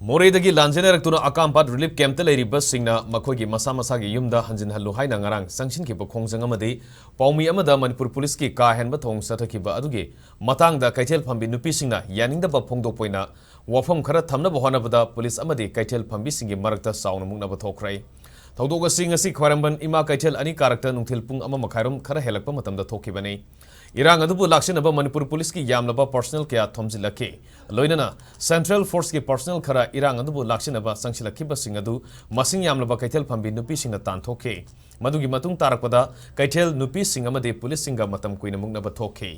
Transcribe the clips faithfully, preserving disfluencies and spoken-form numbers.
ꯃꯣꯔꯦꯗꯒꯤ ꯂꯥꯟꯖꯦꯟꯅꯔꯛꯇꯨꯅ ꯑꯀꯥꯝꯄꯥꯠ ꯔꯤꯂꯤꯐ ꯀꯦꯝꯞꯇ ꯂꯩꯔꯤꯕꯁꯤꯡꯅ ꯃꯈꯣꯏꯒꯤ ꯃꯁꯥ ꯃꯁꯥꯒꯤ ꯌꯨꯝꯗ ꯍꯟꯖꯤꯟꯍꯜꯂꯨ ꯍꯥꯏꯅ ꯉꯔꯥꯡ ꯆꯪꯁꯤꯟꯈꯤꯕ ꯈꯣꯡꯖꯪ ꯑꯃꯗꯤ ꯄꯥꯎꯃꯤ ꯑꯃꯗ ꯃꯅꯤꯄꯨꯔ ꯄꯨꯂꯤꯁꯀꯤ ꯀꯥ ꯍꯦꯟꯕ ꯊꯧꯑꯣꯡ ꯆꯠꯊꯈꯤꯕ ꯑꯗꯨꯒꯤ ꯃꯇꯥꯡꯗ ꯀꯩꯊꯦꯜ ꯐꯝꯕꯤ ꯅꯨꯄꯤꯁꯤꯡꯅ ꯌꯥꯅꯤꯡꯗꯕ ꯐꯣꯡꯗꯣꯛꯄ ꯑꯣꯏꯅ ꯋꯥꯐꯝ ꯈꯔ ꯊꯝꯅꯕ ꯍꯣꯠꯅꯕꯗ ꯄꯨꯂꯤꯁ ꯑꯃꯗꯤ ꯀꯩꯊꯦꯜ ꯐꯝꯕꯤꯁꯤꯡꯒꯤ ꯃꯔꯛꯇ ꯆꯥꯎꯅ ꯃꯨꯛꯅꯕ ꯊꯣꯛꯈ꯭ꯔꯦ꯫ ꯊꯧꯗꯣꯛ ꯑꯁꯤ ꯉꯁꯤ ꯈ꯭ꯋꯥꯏꯔꯝꯕꯟ ꯏꯃꯥ ꯀꯩꯊꯦꯜ ꯑꯅꯤ ꯀꯥꯔꯛꯇ ꯅꯨꯡꯊꯤꯜ ꯄꯨꯡ ꯑꯃ ꯃꯈꯥꯏꯔꯣꯝ ꯈꯔ ꯍꯦꯜꯂꯛꯄ ꯃꯇꯝꯗ ꯊꯣꯛꯈꯤꯕꯅꯤ꯫ ꯏꯔꯥꯡ ꯑꯗꯨꯕꯨ ꯂꯥꯛꯁꯤꯟꯅꯕ ꯃꯅꯤꯄꯨꯔ ꯄꯨꯂꯤꯁꯀꯤ ꯌꯥꯝꯂꯕ ꯄꯔꯁꯅꯦꯜ ꯀꯌꯥ ꯊꯣꯝꯖꯤꯜꯂꯛꯈꯤ꯫ ꯂꯣꯏꯅꯅ ꯁꯦꯟꯇ꯭ꯔꯦꯜ ꯐꯣꯔꯁꯀꯤ ꯄꯔꯁꯅꯦꯜ ꯈꯔ ꯏꯔꯥꯡ ꯑꯗꯨꯕꯨ ꯂꯥꯛꯁꯤꯟꯅꯕ ꯆꯪꯁꯤꯜꯂꯛꯈꯤꯕꯁꯤꯡ ꯑꯗꯨ ꯃꯁꯤꯡ ꯌꯥꯝꯂꯕ ꯀꯩꯊꯦꯜ ꯐꯝꯕꯤ ꯅꯨꯄꯤꯁꯤꯡꯅ ꯇꯥꯟꯊꯣꯛꯈꯤ꯫ ꯃꯗꯨꯒꯤ ꯃꯇꯨꯡ ꯇꯥꯔꯛꯄꯗ ꯀꯩꯊꯦꯜ ꯅꯨꯄꯤꯁꯤꯡ ꯑꯃꯗꯤ ꯄꯨꯂꯤꯁꯁꯤꯡꯒ ꯃꯇꯝ ꯀꯨꯏꯅ ꯃꯨꯛꯅꯕ ꯊꯣꯛꯈꯤ꯫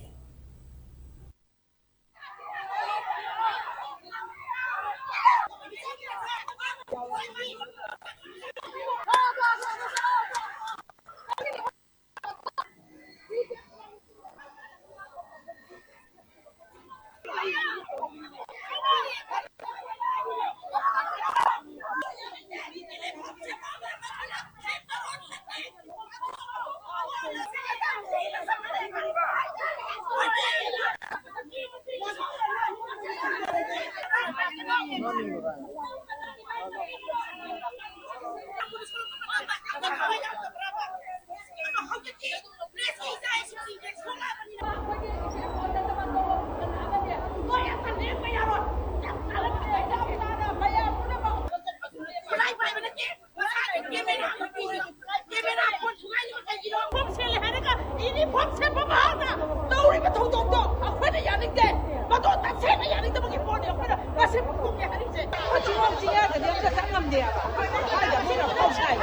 ꯐꯣꯝ ꯁꯦꯠꯂꯦ ꯍꯥꯏꯔꯒ ꯏꯅꯤ ꯐꯣꯝ ꯁꯦꯠꯄ ꯃꯍꯥꯛꯅ ꯇꯧꯔꯤꯕ ꯊꯧꯗꯣꯛꯇꯣ ꯑꯩꯈꯣꯏꯅ ꯌꯥꯅꯤꯡꯗꯦ꯫ ꯃꯗꯨ ꯇꯁꯦꯡꯅ ꯌꯥꯅꯤꯡꯗꯕꯒꯤ ꯄꯣꯠꯅꯤ ꯑꯩꯈꯣꯏꯅ ꯉꯁꯤ ꯐꯣꯡꯗꯣꯛꯀꯦ ꯍꯥꯏꯔꯤꯁꯦ꯫ ꯑꯆꯤꯡꯕ ꯆꯤꯡꯌꯥꯗꯗꯤ ꯑꯝꯇ ꯆꯪ ꯉꯝꯗꯦꯕ꯫ ꯀꯥꯏꯗ ꯃꯣꯏꯅ ꯐꯣꯝ ꯁꯥꯏ꯫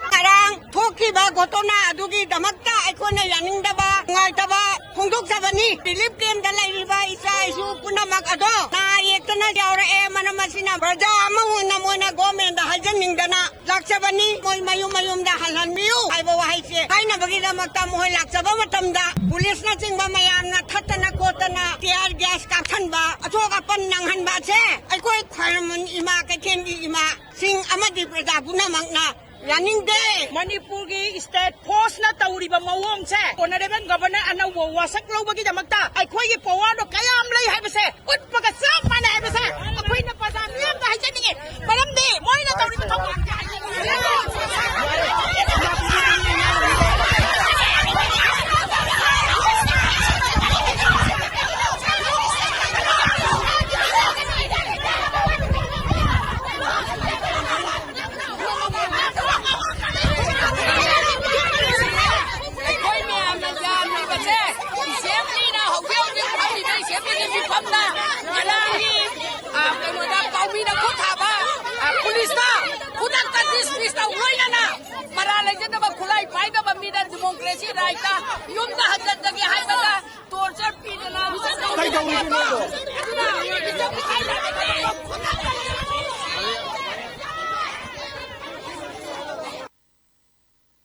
ꯉꯔꯥꯡ ꯊꯣꯛꯈꯤꯕ ꯘꯣꯇꯣꯅꯥ ꯑꯗꯨꯒꯤꯗꯃꯛꯇ ꯑꯩꯈꯣꯏꯅ ꯌꯥꯅꯤꯡꯗꯕ, ꯅꯨꯡꯉꯥꯏꯇꯕ ꯐꯣꯡꯗꯣꯛꯆꯕꯅꯤ꯫ ꯔꯤꯂꯤꯐ ꯀꯦꯝꯞꯇ ꯂꯩꯔꯤꯕ ꯏꯆꯥ ꯏꯁꯨ ꯄꯨꯝꯅꯃꯛ ꯑꯗꯣ ꯅꯥ ꯌꯦꯛꯇꯅ ꯌꯥꯎꯔꯛꯑꯦ꯫ ꯃꯔꯝ ꯑꯁꯤꯅ ꯄ꯭ꯔꯖꯥ ꯑꯃ ꯑꯣꯏꯅ ꯃꯣꯏꯅ ꯒꯣꯔꯃꯦꯟꯗ ꯍꯥꯏꯖꯅꯤꯡꯗꯅ ꯂꯥꯛꯆꯕꯅꯤ꯫ ꯃꯣꯏ ꯃꯌꯨꯝ ꯃꯌꯨꯝꯗ ꯍꯜꯍꯟꯕꯤꯌꯨ ꯍꯥꯏꯕ ꯋꯥꯍꯩꯁꯦ ꯍꯥꯏꯅꯕꯒꯤꯗꯃꯛꯇ ꯃꯣꯏ ꯂꯥꯛꯆꯕ ꯃꯇꯝꯗ ꯄꯨꯂꯤꯁꯅꯆꯤꯡꯕ ꯃꯌꯥꯝꯅ ꯊꯠꯇꯅ ꯈꯣꯠꯇꯅ ꯇꯤꯌꯥꯔ ꯒ꯭ꯌꯥꯁ ꯀꯥꯞꯁꯟꯕ, ꯑꯁꯣꯛ ꯑꯄꯟ ꯅꯪꯍꯟꯕ ꯑꯁꯦ ꯑꯩꯈꯣꯏ ꯈ꯭ꯋꯥꯏꯔꯝꯕꯟ ꯏꯃꯥ, ꯀꯩꯊꯦꯜꯒꯤ ꯏꯃꯥꯁꯤꯡ ꯑꯃꯗꯤ ꯄ꯭ꯔꯖꯥ ꯄꯨꯝꯅꯃꯛꯅ ꯌꯥꯅꯤꯡꯗꯦ꯫ ꯃꯅꯤꯄꯨꯔꯒꯤ ꯁ꯭ꯇꯦꯠ ꯐꯣꯔꯁꯅ ꯇꯧꯔꯤꯕ ꯃꯑꯣꯡꯁꯦ ꯑꯣꯅꯔꯦꯕꯜ ꯒꯚꯔꯅꯔ ꯑꯅꯧꯕ ꯋꯥꯁꯛ ꯂꯧꯕꯒꯤꯗꯃꯛꯇ ꯑꯩꯈꯣꯏꯒꯤ ꯄꯋꯥꯔꯗꯣ ꯀꯌꯥꯝ ꯂꯩ ꯍꯥꯏꯕꯁꯦ ꯎꯠꯄꯒ ꯆꯞ ꯃꯥꯟꯅꯩ ꯍꯥꯏꯕꯁꯦ ꯑꯩꯈꯣꯏꯅ ꯄ꯭ꯔꯖꯥ ꯃꯤꯌꯥꯝꯗ ꯍꯥꯏꯖꯅꯤꯡꯉꯤ꯫ ꯃꯔꯝꯗꯤ ꯃꯣꯏꯅ ꯇꯧꯔꯤꯕ ꯊꯧꯗꯣꯛ ꯑꯩꯈꯣꯏ ꯃꯌꯥꯝꯅ ꯌꯥꯝꯂꯤꯕꯁꯦ, ꯑꯦꯁꯦꯝꯕ꯭ꯂꯤꯅ ꯍꯧꯖꯤꯛ ꯍꯧꯖꯤꯛ ꯐꯝꯃꯤꯕ ꯑꯦꯁꯦꯝꯕ꯭ꯂꯤꯒꯤ ꯃꯤꯐꯝꯗ ꯉꯔꯥꯡꯒꯤ, ꯑ, ꯀꯩꯅꯣꯗ ꯄꯥꯎꯃꯤꯅ ꯈꯨꯠ ꯊꯥꯕ, ꯑ, ꯄꯨꯂꯤꯁꯇ ꯈꯨꯗꯛꯇ ꯗꯤꯁꯃꯤꯁ ꯇꯧ, ꯂꯣꯏꯅꯅ ꯃꯔꯥꯜ ꯂꯩꯖꯗꯕ ꯈꯨꯠꯂꯥꯏ ꯄꯥꯏꯗꯕ ꯃꯤꯗ